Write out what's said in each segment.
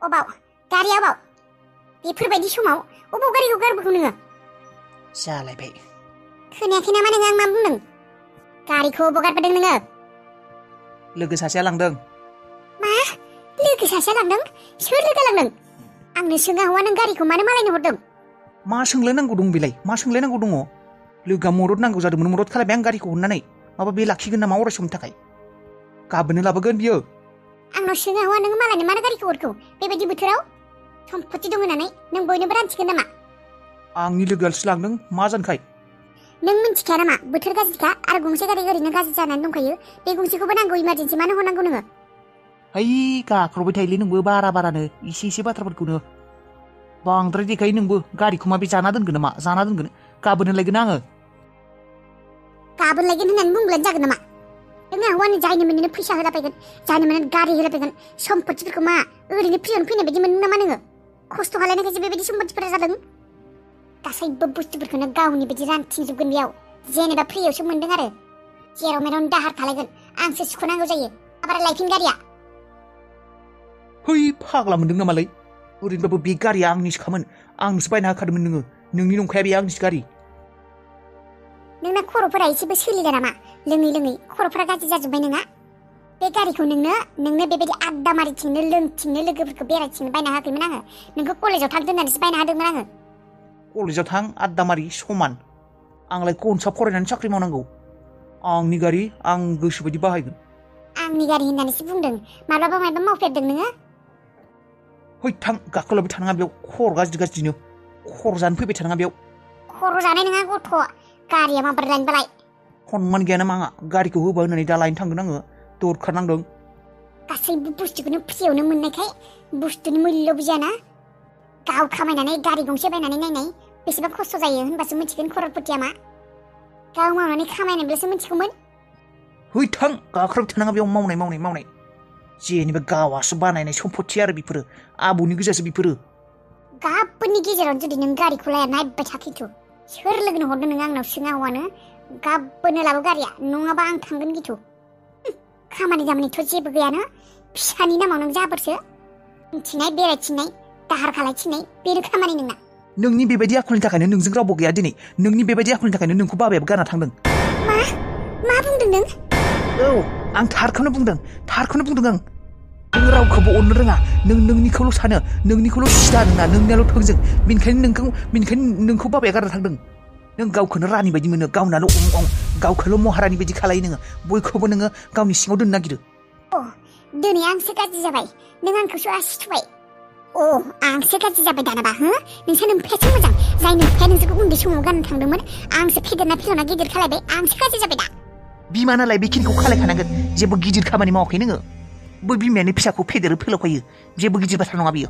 अबाव गारिया अबाव बेफोरबायदि समाव अबाव गारिखौ गारबोखौ नोङो जालायबाय खोनायाखै नामा नोङो आं मा बुंदों गारिखौ अबाव गारबोदों नोङो लोगो सासेया लांदों मा लोगो सासेया लांदों सोर लोगो लांदों आंनो सोङा हौवा नों गारिखौ मानो मालायनो हरदों मा सोंलायनांगौ दं बेलाय मा सोंलायनांगौ दङ लोगोआ मदद नांगौ जादोंमोन मदद खालामबाय आं गारिखौ हरनानै माबा बे लाखिगोन नामा अराय समनि थाखाय गाबोननो लाबोगोन बियो आंनाव सोङा हौवा नोङो मालायनो मानो गारिखौ हरखौ बेबायदि बोथोराव सम्पत्ति दं होननानै नों बयनोबो रानथिगोन नामा आंनि लोगोआसो लांदों मा जानखाय नों मिन्थिखाया नामा बोथोर गाज्रिखा आरो गंसे गारि ओरैनो गाज्रि जानानै दंखायो बे गंसेखौबो नांगौ इमारजेन्सि मानो हरनांगौ नोङो है गाख्रबबाय थायोलै नोंबो बारानो एसे बाथ्राफोरखौनो बांद्राय देखायो नोंबो गारिखौ माबे जाना दोनगोन नामा जाना दोनगोन गाबोननो लायगोन आङो गाबोन लायगोन होननानै बुंब्लानो जागोन नामा नोङो हौवानो जायनो मोननो फैसा होला फैगोन जायनो मोननो गारि होला फैगोन सम्पत्तिफोरखौ मा ओरैनो फ्रियावनो फैनाय बायदि मोनो नामा नोङो खस्थ' खालायनायखायसो बेबायदि सम्पत्तिफोरा जादों गासैबो बुस्थुफोरखौनो गावनि बायदि रानथिंजोबगोन बेयाव जेनेबा फ्रियावसो मोनदों आरो जेराव मेरावनो दाहार खालायगोन आंसो सुख'नांगौ जायो आबार लायफिन गारिया है फाग्ला मोनदों नामालै ओरैनोबाबो बे गारिया आंनिसोखामोन आंनोसो बायना होखादोंमोन नोङो नोंनि नंखाया बे आंनिसो गारि नोंना खर'फोरा एसेबो सोलिला नामा लोङै खर'फोरा गाज्रि जाजोब्बाय नोंना बे गारिखौ नोंनो बेबायदि आड्डा मारिथिंनो लोंथिंनो लोगोफोरखौ बेरायथिंनो बायना होआखैमोन आङो नोंखौ कलेजाव थां दोननानैसो बायना होदोंमोन आङो कलेजाव थां आड्डा मारि समान आंलाय खनसा फरायनानै साख्रि मावनांगौ आंनि गारि आं गोसोबायदि बाहायगोन आंनि गारि होननानैसो बुंदों माब्लाबा माबा मावफेरदों नोङो है थां गाखोलायबाय थानाङा बेयाव खर' गाज्रिनो खर' जानो फैबाय थानाङा बेयाव खर' जानाय नङा गथ' गारिया माबोरै लायनोबालाय सनमान गैया नामा आंहा गारिखौ होबा होननानै दा लायनो थांगोन आङो दरखार नांदों गासैबो बुस्थुखौनो फ्रियावनो मोननायखाय बुस्थुनि मुल्य बुजियाना गाव खामायनानै गारि गंसे बायनानै नायनाय बेसेबां खस्थ' जायो होनबासो मिथिगोन खर'रपतिया मा गाव मावनानै खामायनायब्लासो मिथिगौमोन है थां गाखोलायबाय थानाङा बेयाव मावनाय जेनेबा गावासो बानायनाय सम्पत्ति आरो बेफोरो आबौनि गोजासो बेफोरो गाबोननि गेजेराव जुदि नों गारिखौ लाया नायबाय थाखैथ' सोर लोगोनो हरदों नों आंनाव सोङा हौवानो गाबोननो लाबो गारिया नङाबा आं थांगोन गिथु खामानि दामानिथ' जेबो गैयाना फिसानि नामाव नों जाबोरसो मिथिनाय बेरायथिंनाय दाहार खालायथिंनाय बेनो खामानि नोंना नोंनि बेबायदि आखलनि थाखायनो नोंजों रावबो गैया दिनै नोंनि बेबायदि आखलनि थाखायनो नोंखौ बाबायाबो गारना थांदों मा बुंदों नों औ आं थारखौनो बुंदों आं नों रावखौबो अननो रोङा नोंनिखौल' सानो नोंनिखौल' सिदा नोंना नोंनियाल' थोंजों बेनिखायनो नोंखौ बाबाया गारना थांदों नों गावखौनो रानि बायदि मोनो गावनाल' गावखौल' महारानि बायदि खालायो नोङो बयखौबो नोङो गावनि सिङाव दोननो नागिरो दिनै आंसो गाज्रि जाबाय नों आंखौसो आसिथुबाय आंसो गाज्रि जाबाय दानाबा नोंसोर नोंफायासो मोजां जाय नोंफाया नोंसोरखौ उन्दै समाव गाननो थांदोंमोन आंसो फेदेरना फिलौना गिदिर खालायबाय आंसो गाज्रि जाबाय दा बिमा नालाय बेखिनिखौ खालायखानांगोन जेबो गिदिर खामानि मावाखै नोङो बै बिमायानो फिसाखौ फेदेरो फोलावखायो जेबो गिदिर बाथ्रा नङा बियो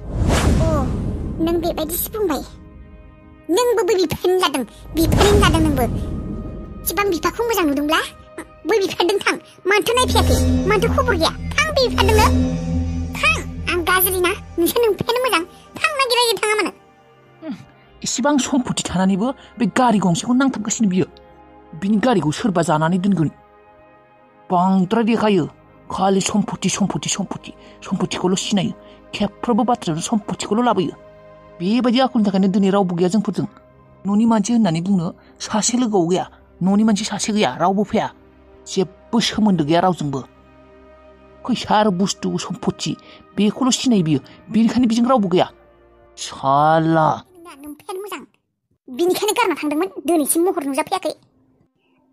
नों बेबायदिसो बुंबाय नोंबो बै बिफानि लादों नोंबो सिबां बिफाखौ मोजां नुदोंब्ला बै बिफादों थां मानोथो नायफैयाखै मानोथो खबर गैया थां बै बिफादोंनो थां आं गाज्रि ना नोंसोर नोंफायानो मोजां थां नागिरायो थाङा मानो इसिबां सम्पत्ति थानानैबो बे गारि गंसेखौ नांथाबगासिनो बियो बिनि गारिखौ सोरबा जानानै दोनगोन बांद्राय देखायो खालि सम्पत्तिखौल' सिनायो खेबफ्रोमबो बाथ्रायावनो सम्पत्तिखौल' लाबोयो बेबायदि आखलनि थाखायनो दिनै रावबो गैया जोंफोरजों न'नि मानसि होननानै बुंनो सासे लोगोआव गैया न'नि मानसि सासे गैया रावबो फैया जेबो सोमोन्दो गैया रावजोंबो फैसा आरो बुस्थु सम्पत्ति बेखौल' सिनायो बियो बेनिखायनो बिजों रावबो गैया साला नोंफायानो मोजां बिनिखायनो गारना थांदोंमोन दिनैसिम महर नुजाफैयाखै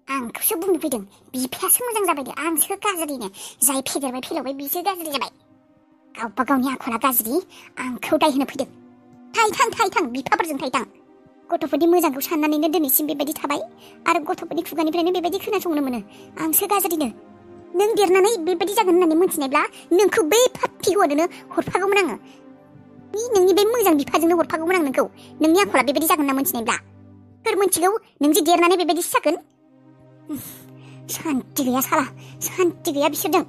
आंखौसो बुंनो फैदों बिफायासो मोजां जाबाय आंसो गाज्रिनो जाय फेदेरबाय फेलावबाय बिसो गाज्रि जाबाय गावबा गावनि आखला गाज्रि आंखौ दाय होनो फैदों थां बिफाफोरजों थां गथ'फोरनि मोजांखौ साननानैनो दिनैसिम बेबायदि थाबाय आरो गथ'फोरनि खुगानिफ्रायनो बेबायदि खोनासंनो मोनो आंसो गाज्रिनो नों देरनानै बेबायदि जागोन होननानै मिथिनायब्ला नोंखौ बै पाप्पि हौवानोनो हरफागौमोन आङो नोंनि बे मोजां बिफाजोंनो हरफागौमोन आं नोंखौ नोंनि आखला बेबायदि जागोन होनना मिथिनायब्ला सोर मिथिगौ नों जे देरनानै बेबायदिसो जागोन सान्ति गैया साला सान्ति गैया बिसोरजों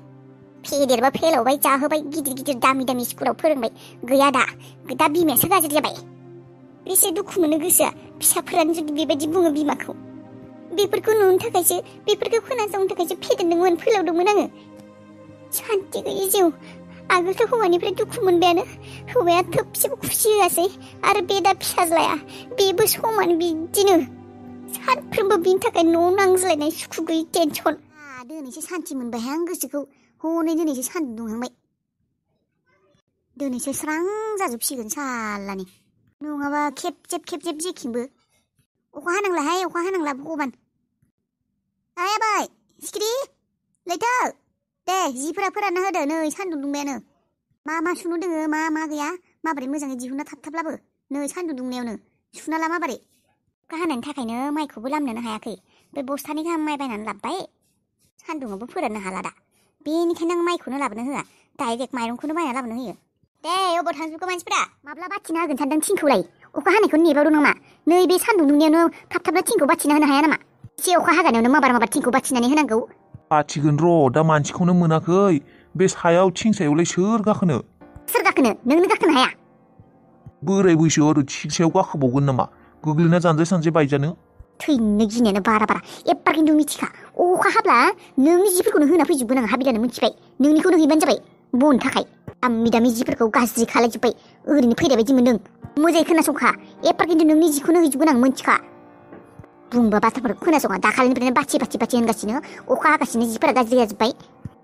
फेदेरबा फेलावबाय जाहोबाय गिदिर दामि स्कुलाव फोरोंबाय गैया दा बिमायासो गाज्रि जाबाय बेसे दुखु मोनो गोसोआ फिसाफोरानो जुदि बेबायदि बुङो बिमाखौ बेफोरखौ नुनो थाखायसो बेफोरखौ खोनासंनो थाखायसो फेदेरदोंमोन फोलावदोंमोन आङो सान्ति गैयि जिउ आगोलथ' हौवानिफ्राय दुखु मोनबायानो हौवाया थोबसेबो खुसि होआसै आरो बे दा फिसाज्लाया बेबो समान बिदिनो सानफ्रोमबो बिनि थाखाय न' नांज्लायनाय सुखु गैयै टेनसन दिनैसो सान्थि मोनबायहाय आं गोसोखौ हनै दिनैसो सान्दुं दुंहांबाय दिनैसो स्रां जाजोबसिगोन सालानि नङाबा खेबजेब जेखिंबो अखा हानांलाहाय अखा हानांला भगबान आबाय सिखिरि लैथो दे जिफोरा फोरानना होदो नै सान्दुं दुंबायानो मा सुनो दोङो मा गैया माबोरै मोजाङै दिहुनना थाब लाबो नै सान्दुं दुंनायावनो सुना ला माबोरै अखा हानायनि थाखायनो माइखौबो लामनोनो हायाखै बे बस्थानै गाहाम माइ बायनानै लाबबाय सान्दुङावबो फोराननो हाला दा बेनिखायनो आं माइखौनो लाबोनो होआ डाइरेक्ट माइरंखौनो बायना लाबोनो होयो दे अबाव थांजोबखो मानसिफोरा माब्ला बाथिना होगोन सानदों थिंखौलाय अखा हानायखौनो नेबावदों नामा नै बे सान्दुं दुंनायावनो थाब थिंखौ बाथिना होनो हाया नामा एसे अखा हागानायावनो माबार थिंखौ बाथिनानै होनांगौ बाथिगोन र' दा मानसिखौनो मोनाखै बे सायाव थिं सायावलाय सोर गाखोनो नोंनो गाखोनो हाया बोराय बैसोआव आरो थिं सायाव गाखोबावगोन नामा गोग्लैना जानजाय सानजाय बायजानो थैनो गिनायानो बारा एप्पार खिन्थु मिथिखा अखा हाब्ला नोंनि जिफोरखौनो होना फैजोबगोन आं हाबिलानो मिथिबाय नोंनिखौनो हैबानो जाबाय बन थाखाय दामि दामि जिफोरखौ गाज्रि खालायजोब्बाय ओरैनो फैनाय बायदि मोनदों मोजाङै खोनासंखा एप्पार खिन्थु नोंनि जिखौनो हैजोबगोन आं मिथिखा बुंबा बाथ्राफोरखौ खोनासङा दाखालिनिफ्रायनो बाथि होनगासिनो अखा हागासिनो जिफोरा गाज्रि जाजोब्बाय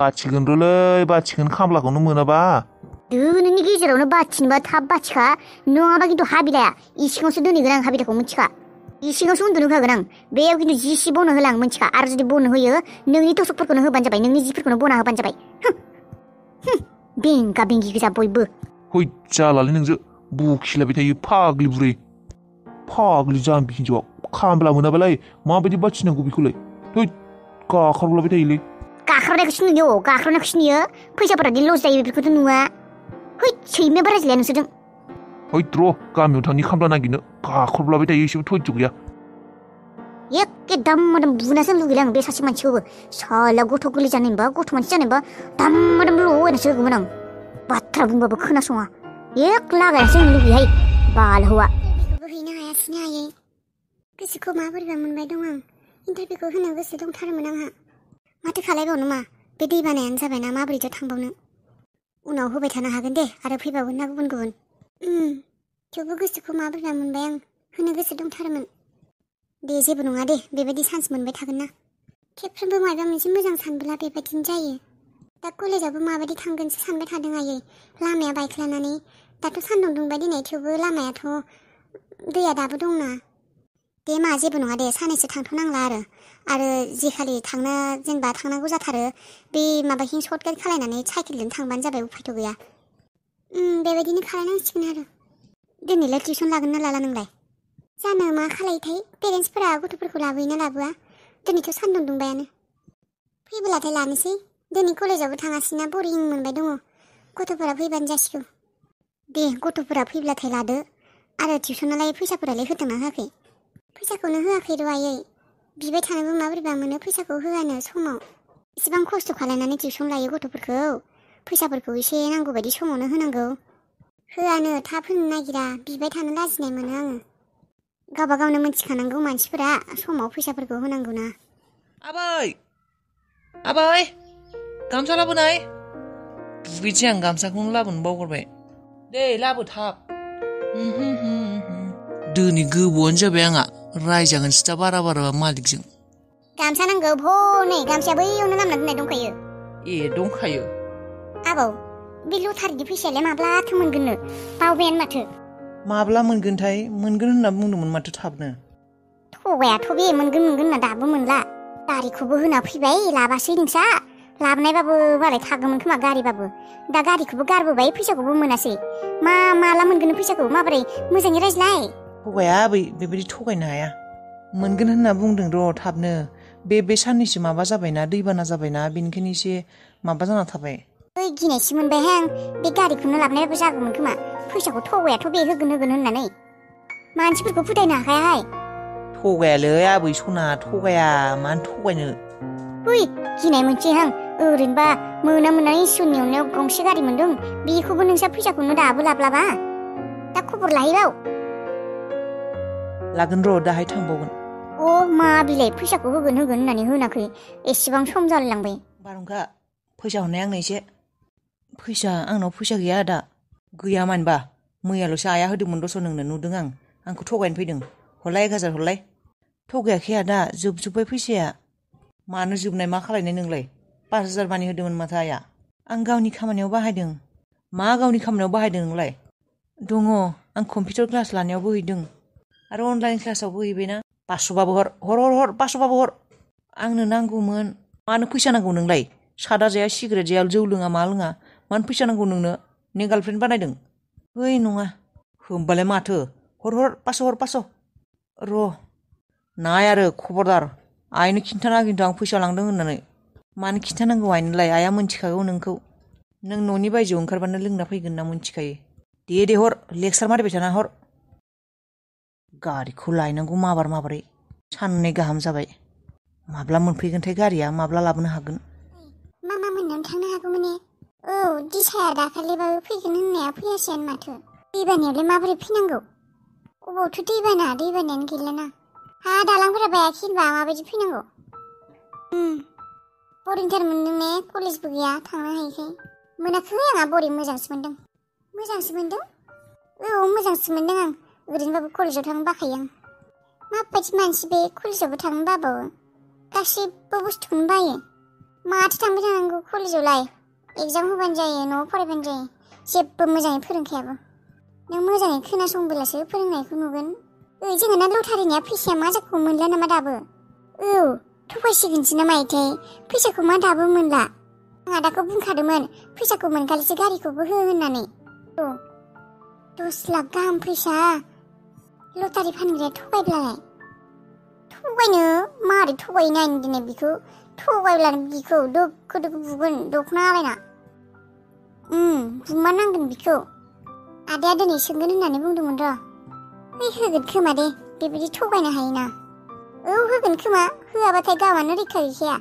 बाथिगोन र'लै बाथिगोन खामलाखौनो मोनाबा दोनैनि गेजेरावनो बाथिनोबा थाब बाथिखा नङाबा खिन्थु हाबिलाया इसिङावसो दोनहैगोन आं हाबिलाखौ मिथिखा इसिङावसो उन्दुनोखागोन आं बेयाव खिन्थु जिसि बनो होला आं मिथिखा आरो जुदि बनो होयो नोंनि टसकफोरखौनो होबानो जाबाय नोंनि जिफोरखौनो बना होबानो जाबाय बेंगा बेंगि गोजा बयबो हय जालालै नोंजों बखिलायबाय थायो फाग्लि बुरै फाग्लि जाम्बि हिन्जावआ खामला मोनाबालाय माबायदि बाथिनांगौ बेखौलाय थै गाखारलाबाय थायोलै गाख्रबनायखौसो नुयो गाख्रबनायखौसो नुयो फैसाफोरादि लस जायो बेफोरखौथ' नुवा है सैमाया बारा रायज्लाया नोंसोरजों हैद र' गामियाव थांनि खामला नागिरनो गाख्रबलाबाय थायो एसेबो धैर्य गैया एखे दाम बुनासो लुगैला आं बे सासे मानसिखौबो साला गथ' गोरलै जानायबा गथ' मानसि जानायबा दाम ल'नासो होगौमोन आं बाथ्रा बुंबाबो खोनासङा एक लागायासो होनो लुगैहाय बाल हौवा बेखौबो हैनो हायासैनो हायै गोसोखौ माबोरैबा मोनबाय दं आं इन्टारभिउखौ होनो गोसो दंथारोमोन आंहा माथो खालायबावनो मा बे दै बानायानो जाबायना माबोरैथो थांबावनो उनाव होबाय थानो हागोन दे आरो फैबावगोन ना गुबुन थेवबो गोसोखौ माबोरैबा मोनबाय आं होनो गोसो दंथारोमोन दे जेबो नङा दे बेबायदि चान्स मोनबाय थागोन ना खेबफ्रोमबो माबा मोनसे मोजां सानब्ला बेबायदिनो जायो दा कलेजावबो माबायदि थांगोनसो सानबाय थादों आयै लामाया बायख्लानानै दाथ' सान्दुं दुंबाय दिनै थेवबो लामायाथ' दैया दाबो दंना दे मा जेबो नङा दे सानैसो थांथ'नांला आरो जेखालि जेनेबा थांनांगौ जाथारो बे माबाखिं सर्टकाट खालायनानै साइकेलजों थांबानो जाबाय उफायथ' गैया बेबायदिनो खालायनांसिगोन आरो दिनैलाय टिउसन लागोन ना लाला नोंलाय जानो मा खालायोथाय पेरेन्टसफोरा गथ'फोरखौ लाबोयोना लाबोआ दिनैथ' सान्दुं दुंबायानो फैबोलाथाय लानोसै दिनै कलेजावबो थाङासैना बरिं मोनबाय दङ गथ'फोरा फैबानो जासिगौ दे गथ'फोरा फैब्लाथाय लादो आरो टिउसनालाय फैसाफोरालाय होदोंना होआखै फैसाखौनो होआखै र' आयै बिबाय थानोबो माबोरैबा मोनो फैसाखौ होआनो समाव इसेबां खस्थ' खालायनानै टिउसन लायो गथ'फोरखौ फैसाफोरखौ एसे नांगौ बायदि समावनो होनांगौ होआनो थाब होनो नागिरा बिबाय थानो लाजिनाय मोनो आङो गावबा गावनो मिथिखानांगौ मानसिफोरा समाव फैसाफोरखौ होनांगौ ना आबै गामसा लाबोनाय दुगैसै आं गामसाखौनो लाबोनो बावगारबाय दे लाबो थाब दिनै गोबावानो जाबाय आंहा रायजागोनसो दा बारा मालिकजों गामसा नांगौ भनै गामसाया बैयावनो लामना दोननाय दंखायो ए दंखायो आबौ बे लटारिनि फैसायालाय माब्लाथो मोनगोननो बावबायानो माथो माब्ला मोनगोनथाय मोनगोन होनना बुंदोंमोन माथो थाबनो थगायाथ' बे मोनगोन होनना दाबो मोनला गारिखौबो होना फैबाय लाबासै नोंसा लाबोनायबाबो मालाय थागौमोन खोमा गारिबाबो दा गारिखौबो गारबोबाय फैसाखौबो मोनासै माला मोनगोन फैसाखौ माबोरै मोजाङै रायज्लाय थगाया आबै बेबायदि थगायनो हाया मोनगोन होनना बुंदों र' थाबनो बे साननैसो माबा जाबायना दैबाना जाबायना बेनिखायनो एसे माबा जाना थाबाय ओइ गिनायसो मोनबायहां बे गारिखौनो लाबोनायबाबो जागौमोन खोमा फैसाखौ थगायाथ' बे होगोन होननानै मानसिफोरखौ फोथायनो हाखायाहाय थगायालै आबै सना थगाया मानो थगायनो उइ गिनाय मोनसैहां ओरैनोबा मोना इसोरनि अननायाव गंसे गारि मोनदों बेखौबो नोंसा फैसाखौनो दाबो लाब्लाबा दा खबर लाहैबाव लागोन र' दाहाय थांबावगोन मा बिलाइ फैसाखौ होगोन होननानै होनाखै एसेबां सम जालायलांबाय बारहुंखा फैसा हरनाय आंनो एसे फैसा आंनाव फैसा गैया आदा गैया मानबा मैयाल'सो आइया होदोंमोन दस' नोंनो नुदों आंखौ थगायनो फैदों हरलाय 1000 हरलाय थगायाखै आदा जोबजोब्बाय फैसाया मानो जोबनाय मा खालायनाय नोंलाय 5000 मानि होदोंमोन माथो आइया आं गावनि खामानियाव बाहायदों मा गावनि खामानियाव बाहायदों नोंलाय दङ आं कम्पिउटार क्लास लानायावबो हैदों आरो अनलाइन क्लासावबो हैबायना 500बाबो हर 500बाबो हर आंनो नांगौमोन मानो फैसा नांगौ नोंलाय सादा जाया सिगारेट जाया जौ लोङा मा लोङा मानो फैसा नांगौ नोंनो ने गार्लफ्रेन्ड बानायदों ओइ नङा होमबालाय माथो हर 500 र' नाय आरो खबरदार आइनो खिन्थाना खिन्थु आं फैसा लांदों होननानै मानो खिन्थानांगौ आइनोलाय आइया मोनथिखागौ नोंखौ नों न'नि बायजोआव ओंखारबानो लोंना फैगोन ना मोनथिखायो दे हर लेक्सार मारिबाय थाना हर गारिखौ लायनांगौ माबारै साननै गाहाम जाबाय माब्ला मोनफैगोनथाय गारिया माब्ला लाबोनो हागोन मामा मोननाव थांनो हागौमोन ने औ दिसाया दाखालिबाबो फैगोन होननाया फैयासैयानो माथो दैबानायावलाय माबोरै फैनांगौ अबावथो दैबानायानो गैलाना हा दालांफोरा बायाखै होनबा माबायदि फैनांगौ बरिंथार मोनदों ने कलेजबो गैया थांनो हायैखाय मोनाखै आंहा बरिं मोजांसो मोनदों औ मोजांसो मोनदों आं ओरैनोबाबो कलेजाव थांनो बाखायो आं माबायदि मानसि बे कलेजावबो थांनो बाबावो गासिबो बुस्थुखौनो बायो माथो थांबाय थानांगौ कलेजावलाय एगजाम होबानो जायो न'आव फरायबानो जायो जेबो मोजाङै फोरोंखायाबो नों मोजाङै खोनासंबोलासो फोरोंनायखौ नुगोन जोङो ना लटारिनिया फैसाया मा जाखो मोनला नामा दाबो औ थगायसिगोनसो ना मायोथाय फैसाखौ मा दाबो मोनला आं आदाखौ बुंखादोंमोन फैसाखौ मोनखालिसो गारिखौबो हो होननानै 10 लाख गाहाम फैसा लटारि फानग्राया थगायब्लालाय थगायनो मारै थगायो नायनो दिनै बिखौ थगायब्लानो बिखौ दोखो बुगोन दख'ना आलायना बुमा नांगोन बिखौ आदाया दिनै सोंगोन होननानै बुंदोंमोन र' होगोन खोमा दे बेबायदि थगायनो हायोना औ होगोन खोमा होआबाथाय गावहानो रैखा गैखाया